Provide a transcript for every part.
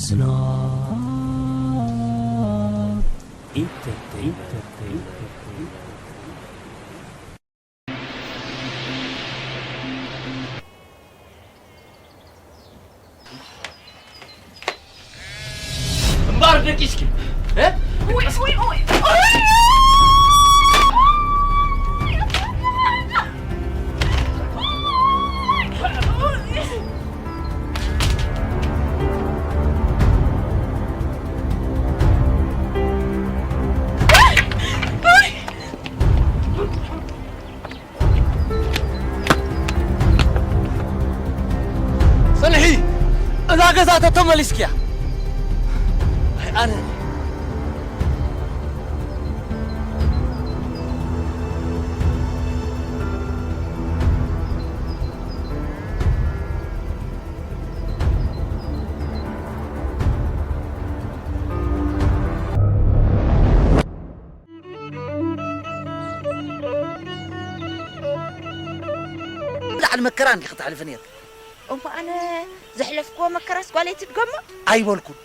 ስናብ ኢንተርቴይንመንት። እምበኣር ደቂስኪ፣ እ? ውይ፣ ውይ፣ ውይ፣ ውይ። ጽንሒ! እዛ ገዛ ተተመሊስክያ። ኣይ፣ ኣነ ላዕሊ መከራ እንዲኺ ተሕልፊ ነይርኪ። እሞ ኣነ ዘሕለፍክዎ መከራስ ጓለይ ትድገሞ? ኣይበልኩን።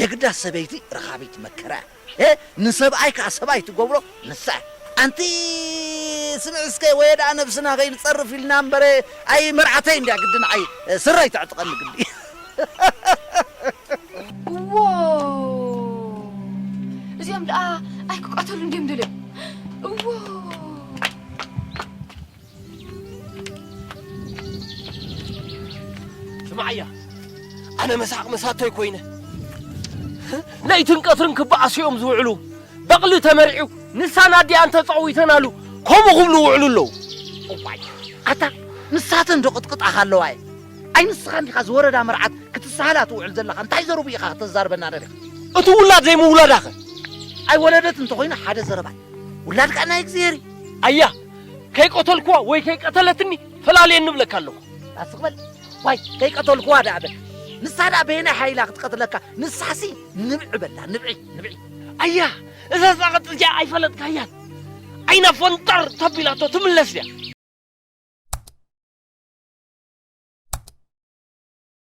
የግዳስ ሰበይቲ ረኻቢት መከራ እያ። እ፣ ንሰብኣይ ከኣ ሰብኣይ ትገብሮ ንሳ እያ። ኣንቲ ስምዒ እስከ፣ ወየ ደኣ ነብስና ከይንጸርፍ ኢልና እምበረ፣ ኣይ መርዓተይ እንድያ ግዲ ንዓይ፣ እ፣ ስረይ ተዕጥቐኒ ግዲ። እዎ፣ እዚኦም ደኣ ኣይክቀተሉ እንድዮም ደልዮም። እዎ። ስማዓያ፣ ኣነ መሳቕ መሳቶይ ኮይነ። ለይትን ቀትርን ክበኣሱ እዮም ዝውዕሉ። በቕሊ ተመርዒው፣ ንሳን ኣዲኣን ተጻዊተናሉ፣ ከምኡ ክብሉ ውዕሉ ኣለዉ። እዋይ፣ ኣታ ንሳተን ዶ ቅጥቅጣኻ ኣለዋ እየ? ኣይ ንስኻ እንዲኻ ዝወረዳ መርዓት ክትሰሃላ ትውዕል ዘለኻ፣ እንታይ ዘረቡ ኢኻ ከተዛርበና ደሊኻ? እቲ ውላድ ዘይምውላዳኸ? ኣይ ወለደት እንተኾይኑ ሓደ ዘረባ እዩ። ውላድ ከኣ ናይ እግዚኣብሔር እዩ። ኣያ፣ ከይቀተልክዋ ወይ ከይቀተለትኒ ፈላልየ ንብለካ ኣለኹ። ኣስቕ በል። ዋይ፣ ከይቀተልክዋ ደኣ በል። ንሳ ደኣ በየናይ ሓይላ ክትቀትለካ? ንሳሲ ንብዒ በላ፣ ንብዒ፣ ንብዒ። ኣያ፣ እዛ ጻቐጥ እዚኣ ኣይፈለጥካያን። ዓይና ፈንጠር ተቢላቶ ትምለስ እያ።